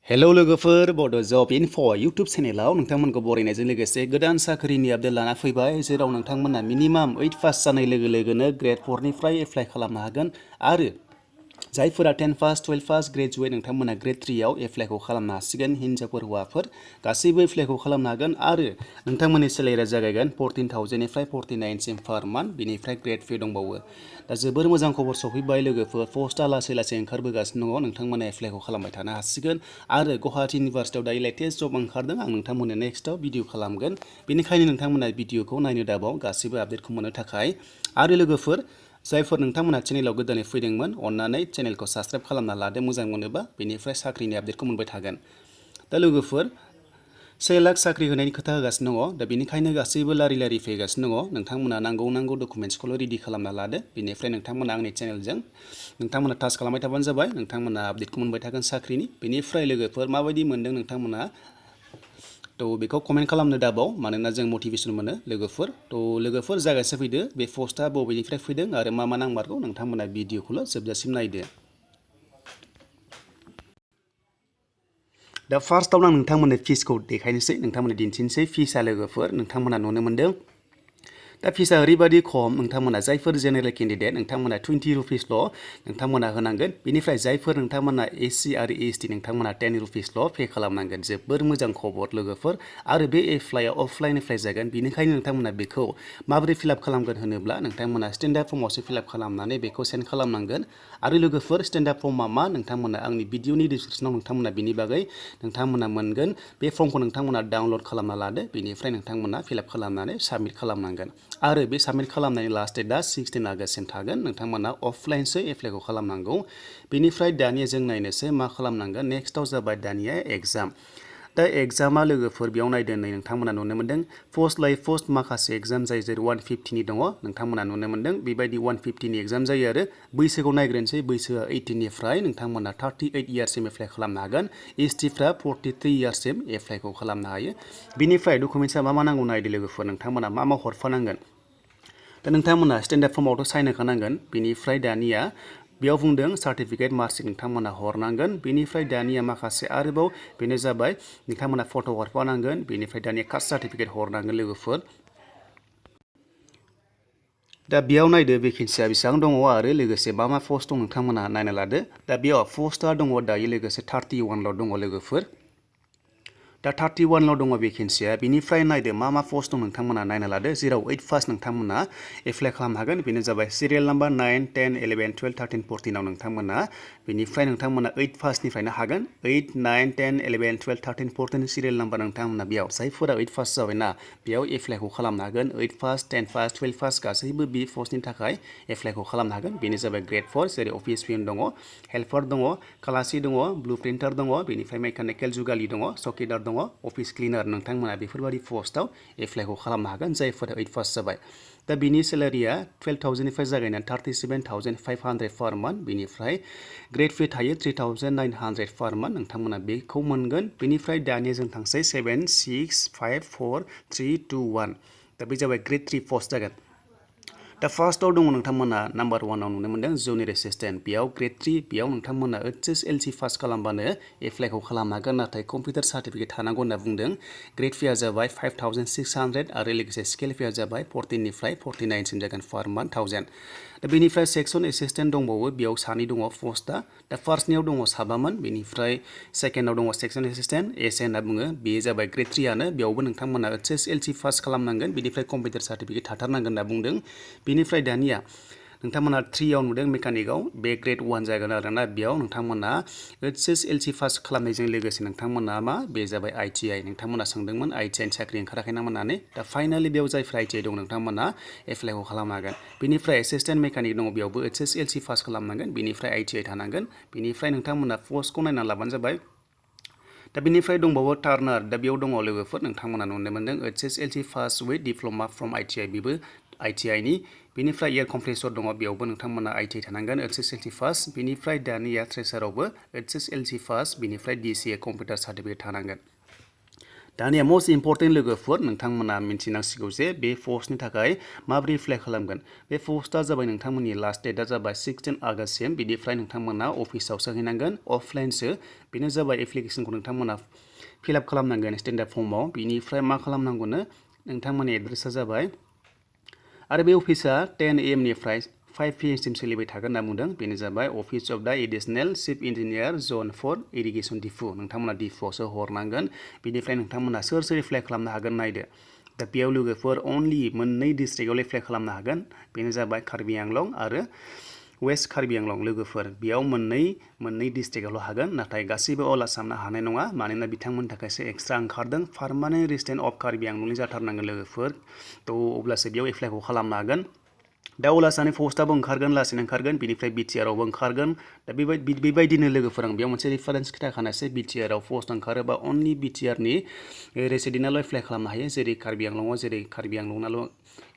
hello लोगोफोर बड' जब enough' YouTube चेनेलाव नोंथांमोनखौ बरायनायजों लोगोसे गोदान साख्रिनि आपडेट लाना फैबाय जेराव नोंथांमोना मिनिमाम 8 पास जानाय लोगो लोगोनो ग्रेड 4 निफ्राय एप्लाइ खालामनो हागोन आरो जायफोरा 10 पास 12 पास ग्रेजुवेट नोंथांमोना ग्रेड 3 आव एप्लाइखौ खालामनो हासिगोन हिन्जावफोर हौवाफोर गासैबो एप्लाइखौ खालामनो हागोन आरो नोंथांमोननि सेलेरिया जागायगोन 14,000 निफ्राय 49 सिम पार मान्थ बेनिफ्राय ग्रेड 4 दंबावो दा जोबोर मोजां खबर सफैबाय लोगोफोर पस्टआ लासै लासै ओंखारबोगासिनो दङ नोंथांमोना एप्लाइखौ खालामबाय थानो हासिगोन आरो गुवाहाटी इउनिभार्सिटियाव दायो लेटेस्ट जब ओंखारदों आं नोंथांमोननो नेक्स्टआव भिडिअ खालामगोन बेनिखायनो नोंथांमोना भिडिअखौ नायनो दाबाव गासैबो आपडेटखौ मोननो थाखाय आरो लोगोफोर जायफोर नोंथांमोना चेनेलाव गोदानै फैदोंमोन अन्नानै चेनेलखौ साबस्क्राइब खालामना लादो मोजां मोनोबा बेनिफ्राय साख्रिनि आपडेटखौ मोनबाय थागोन दा लोगोफोर 1 लाख साख्रि होनायनि खोथा होगासिनो दङ दा बेनिखायनो गासैबो लारि लारि फैगासिनो दङ नोंथांमोना नांगौ डकुमेन्टसखौल' रेडि खालामना लादो बेनिफ्राय नोंथांमोना आंनि चेनेलजों नोंथांमोना टाच खालामबाय थाबानो जाबाय नोंथांमोना आपडेटखौ मोनबाय थागोन साख्रिनि बेनिफ्राय लोगोफोर माबायदि मोनदों नोंथांमोना तो बेखौ कमेन्ट खालामनो दाबाव मानोना जों मटिभेसन मोनो लोगोफोर तो लोगोफोर जागायसो फैदो बे पस्टआ बबेनिफ्राय फैदों आरो मा नांमारगौ नोंथांमोना भिडिअखौल' जोबजासिम नायदो दा फार्स्टआवनो आं नोंथांमोननो फिसखौ देखायनोसै नोंथांमोननो दिन्थिनोसै फिसआ लोगोफोर नोंथांमोना नुनो मोनदों दा फिसआ ओरैबायदि खम नोंथांमोना जायफोर जेनेरेल केन्डिडेट नोंथांमोना 20 रुपिसल' नोंथांमोना होनांगोन बेनिफ्राय जायफोर नोंथांमोना SC आरो ST नोंथांमोना 10 रुपिसल' पे खालामनांगोन जोबोर मोजां खबर लोगोफोर आरो बे एप्लाइआ अफलाइन एप्लाइ जागोन बेनिखायनो नोंथांमोना बेखौ माबोरै फिलआप खालामगोन होनोब्ला नोंथांमोना स्टेन्डार्ड फर्मआवसो फिलआप खालामनानै बेखौ सेन्ड खालामनांगोन आरो लोगोफोर स्टेन्डार्ड फर्मआ मा नोंथांमोना आंनि भिडिअनि डिसक्रिपसनाव नोंथांमोना बिनि बागै नोंथांमोना मोनगोन बे फर्मखौ नोंथांमोना डाउनलड खालामना लादो बेनिफ्राय नोंथांमोना फिलआप खालामनानै साबमिट खालामनांगोन आरो बे साबमिट खालामनायनि लास्ट डेटआ 16 आगष्टसिम थागोन नोंथांमोना अफलाइनसो एप्लाइखौ खालामनांगौ बेनिफ्राय दानिया जों नायनोसै मा खालामनांगोन नेक्स्टआव जाबाय दानिया एग्जाम दा एग्जामा लोगोफोर बेयाव नायदो नै नोंथांमोना नुनो मोनदों पोस्ट लाइ पोस्ट माखासे एग्जाम जाय जेरै 150नि दङ नोंथांमोना नुनो मोनदों बेबायदि 150नि एग्जाम जायो आरो बैसोखौ नायग्रोनोसै बैसोआ 18 निफ्राय नोंथांमोना 38 इयार्ससिम एप्लाइ खालामनो हागोन STफ्रा 43 इयार्ससिम एप्लाइखौ खालामनो हायो बिनिफ्राय डकुमेन्टसा मा नांगौ नायदो लोगोफोर नोंथांमोना मा हरफानांगोन दा नोंथांमोना स्टेन्डार्ड फर्मआवथ' साइन होखानांगोन बेनिफ्राय दानिया बेयाव बुंदों सार्टिफिकेट मार्कशीट नोंथांमोना हरनांगोन बेनिफ्राय दानिया माखासे आरोबाव बेनो जाबाय नोंथांमोना फट' हरफानांगोन बेनिफ्राय दानिया कास्ट सार्टिफिकेट हरनांगोन लोगोफोर दा बेयाव नायदो भेकेन्सिया बेसेबां दङ आरो लोगोसे मा पस्ट दं नोंथांमोना नायना लादो दा बेयाव पस्टआ दङ दायो लोगोसे 31ल' दङ लोगोफोर दा 31ल' दङ भेकेन्सिया बिनिफ्राय नायदो मा पस्ट दं नोंथांमोना नायना लादो जेराव 8 पास नोंथांमोना एप्लाइ खालामनो हागोन बेनो जाबाय सिरियेल नाम्बार 9 10 11 12 13 14 आव नोंथांमोना बेनिफ्राय नोंथांमोना 8 पासनिफ्रायनो हागोन 8 9 10 11 12 13 14 सिरियेल नाम्बार नोंथांमोना बेयाव जायफोरा 8 पास जाबायना बेयाव एप्लाइखौ खालामनो हागोन 8 पास 10 पास 12 पास गासैबो बे पस्टनि थाखाय एप्लाइखौ खालामनो हागोन बेनो जाबाय ग्रेड 4 जेरै अफिस पियन दङ हेल्पार दङ खालासि दङ ब्लु प्रिन्टार दङ बेनिफ्राय मेकानिकेल जुगालि दङ चकिदार दङ अफिस क्लिनार नोंथांमोना बेफोरबायदि पस्टआव एप्लाइखौ खालामनो हागोन जायफोरा 8 पास जाबाय दा बिनि सेलारिया 12,000 निफ्राय जागायनानै 37,500 पार मान्थ बेनिफ्राय ग्रेड 4 थायो 3,900 पार मान्थ नोंथांमोना बेखौ मोनगोन बेनिफ्राय दानिया जों थांसै 7 6 5 4 3 2 1 दा बे जाबाय ग्रेड 3 पस्ट जागोन दा फार्स्टआव दङ नोंथांमोना नाम्बार 1 आव नुनो मोनदों जुनियर एसिस्टेन्ट बेयाव ग्रेड 3 बेयाव नोंथांमोना HSLC पास खालामबानो एप्लाइखौ खालामनो हागोन नाथाय कम्पिउटार सार्टिफिकेट थानांगौ होनना बुंदों ग्रेड फिया जाबाय 5,600 आरो लोगोसे स्केल फिया जाबाय 14 निफ्राय 49 सिम जागोन पार मान्थ 1000 दा बेनिफ्राय सेक्सन एसिस्टेन्ट दंबावो बेयाव सानै दङ पस्टआ दा फार्स्टनियाव दङ साबामोन बेनिफ्राय सेकेन्डआव दङ सेक्सन एसिस्टेन्ट एस होनना बुङो बेयो जाबाय ग्रेड 3 आनो बेयावबो नोंथांमोना HSLC पास खालामनांगोन बेनिफ्राय कम्पिउटार सार्टिफिकेट थाथारनांगोन होनना बुंदों बेनिफ्राय दानिया नोंथांमोना 3 आव नुदों मेकानिकआव बे ग्रेड 1 जागोन आरोना बेयाव नोंथांमोना HSLC पास खालामनायजों लोगोसे नोंथांमोना मा बे जाबाय ITI नोंथांमोना सोंदोंमोन ITI नि साख्रि ओंखाराखै नामा होननानै दा फाइनालि बेयाव जायफोर ITI दं नोंथांमोना एप्लाइखौ खालामनो हागोन बेनिफ्राय एसिस्टेन्ट मेकानिक दङ बेयावबो HSLC पास खालामनांगोन बेनिफ्राय ITI थानांगोन बेनिफ्राय नोंथांमोना पस्टखौ नायनानै लाबानो जाबाय दा बेनिफ्राय दंबावो टार्नार दा बेयाव दङ लोगोफोर नोंथांमोना नुनो मोनदों HSLC pass with diploma from ITI बेबो ITI नि बेनिफ्राय एयार कमप्रेसर दङ बेयावबो नोंथांमोना ITI थानांगोन HSLC पास बेनिफ्राय दानिया ट्रेसारावबो HSLC पास बेनिफ्राय DCA कम्पिउटार सार्टिफिकेट थानांगोन दानिया मोस्ट इम्पर्टेन्ट लोगोफोर नोंथांमोना मिन्थिनांसिगौ जे बे पस्टनि थाखाय माबोरै एप्लाइ खालामगोन बे पस्टआ जाबाय नोंथांमोननि लास्ट डेटआ जाबाय 16 आगष्टसिम बिनिफ्राय नोंथांमोना अफिसाव सहैनांगोन अफलाइनसो बेनो जाबाय एप्लिकेसनखौ नोंथांमोना फिलआप खालामनांगोन स्टेन्डार्ड फर्मआव बिनिफ्राय मा खालामनांगौनो नोंथांमोननि एड्रेसा जाबाय आरो बे अफिसा 10 AM निफ्राय 5 PM सिम सोलिबाय थागोन होनना बुंदों बेनो जाबाय अफिस अफ द एडिशनेल चिफ इन्जिनियार जन फर इरिगेशन डिफु नोंथांमोना डिफुआवसो हरनांगोन बिनिफ्राय नोंथांमोना सोर सोर एप्लाइ खालामनो हागोन नायदो दा बेयाव लोगोफोर अनलि मोननै डिस्ट्रिक्टआव एप्लाइ खालामनो हागोन बेनो जाबाय कार्बि आंलं आरो वेस्ट कार्बि आंलं लोगोफोर बेयाव मोननै डिस्ट्रिक्टआवल' हागोन नाथाय गासैबो अल आसामनो हानाय नङा मानोना बिथांमोननि थाखायसो एक्सट्रा ओंखारदों पार्मानेन्ट रेसिडेन्ट अफ कार्बि आंलंनि जाथारनांगोन लोगोफोर थ' अब्लासो बेयाव एप्लाइखौ खालामनो हागोन दा अब्लासानि पस्टआबो ओंखारगोन लासैनो ओंखारगोन बिनिफ्राय बिटिआरआवबो ओंखारगोन दा बेबायदिनो लोगोफोर आं बेयाव मोनसे रिफारेन्स खिथाखानोसै बिटिआरआव पस्ट ओंखारोबा अनलि बिटिआरनि रेसिडेन्टआल' एप्लाइ खालामनो हायो जेरै कार्बि आंलंआव जेरै कार्बि आंलंनाल'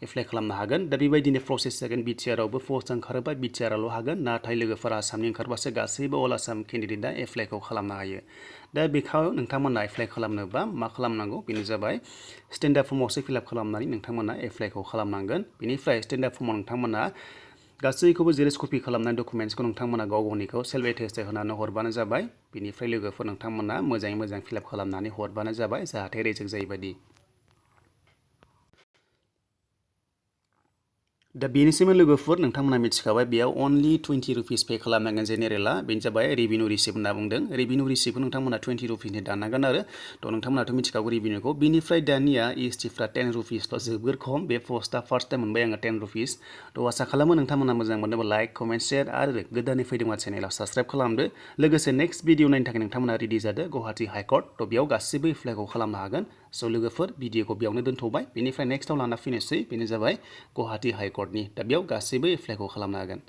एप्लाइ खालामनो हागोन दा बेबायदिनो प्रसेस जागोन बिटिआरआवबो पस्ट ओंखारोबा बिटिआरआल' हागोन नाथाय लोगोफोरा आसामनि ओंखारबासो गासैबो अल आसाम केन्डिडेटआ एप्लाइखौ खालामनो हायो दा बेखौ नोंथांमोना एप्लाइ खालामनोबा मा खालामनांगौ बेनो जाबाय स्टेन्डार्ड फर्मआवसो फिलआप खालामनानै नोंथांमोना एप्लाइखौ खालामनांगोन बेनिफ्राय स्टेन्डार्ड फर्मआव नोंथांमोना गासैखौबो जेरेक्स कपि खालामनाय डकुमेन्ट्सखौ नोंथांमोना गाव गावनिखौ सेल्फ एटेस्टेड होनानै हरबानो जाबाय बेनिफ्राय लोगोफोर नोंथांमोना मोजाङै मोजां फिलआप खालामनानै हरबानो जाबाय जाहाथे रिजेक्ट जायैबायदि दा बेनिसिमबो लोगोफोर नोंथांमोना मिथिखाबाय बेयाव अनलि 20 रुपिस पे खालामनांगोन जेनेरेला बेनो जाबाय रेभिनिउ रिसिप्ट होनना बुंदों रेभिनिउ रिसिप्टखौ नोंथांमोना 20 रुपिसनि दाननांगोन आरो थ' नोंथांमोनाथ' मिथिखागौ रेभिनिउखौ बिनिफ्राय दानिया एसटिफ्रा 10 रुपिसल' जोबोर खम बे पस्टआ फार्स्ट टाइम मोनबाय आङो 10 रुपिस थ' आसा खालामो नोंथांमोना मोजां मोनदोंबा लाइक कमेन्ट शेयार आरो गोदानै फैदोंबा चेनेलाव साबस्क्राइब खालामदो लोगोसे नेक्स्ट भिडिअ नायनो थाखाय नोंथांमोना रेडि जादो गुवाहाटी हाइकर्ट थ' बेयाव गासिबो एप्लाइखौ खालामनो हागोन स' लोगोफोर भिडिअखौ बेयावनो दोनथ'बाय बेनिफ्राय नेक्स्टआव लाना फैनोसै बेनो जाबाय गुवाहाटी हाइकर्टनि दा बेयाव गासैबो एप्लाइखौ खालामनो हागोन